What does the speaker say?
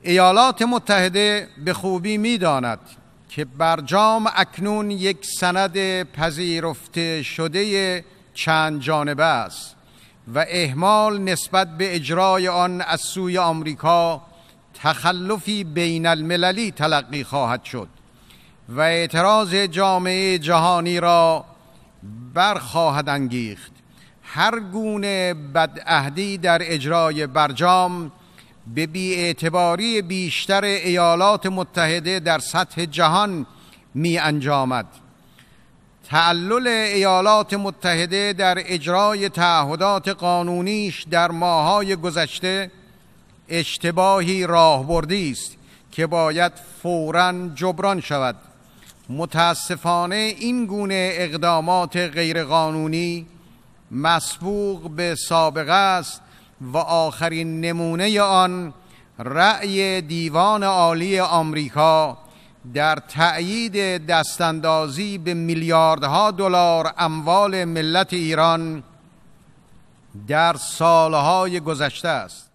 ایالات متحده به خوبی می‌داند که برجام اکنون یک سند پذیرفته شده چند جانبه است و اهمال نسبت به اجرای آن از سوی آمریکا تخلفی بین المللی تلقی خواهد شد و اعتراض جامعه جهانی را برخواهد انگیخت. هر گونه بدعهدی در اجرای برجام به بی‌اعتباری بیشتر ایالات متحده در سطح جهان می انجامد. تعلل ایالات متحده در اجرای تعهدات قانونیش در ماه‌های گذشته اشتباهی راهبردی است که باید فوراً جبران شود. متاسفانه این گونه اقدامات غیرقانونی مسبوق به سابقه است و آخرین نمونه آن رأی دیوان عالی آمریکا در تأیید دستاندازی به میلیاردها دلار اموال ملت ایران در سالهای گذشته است.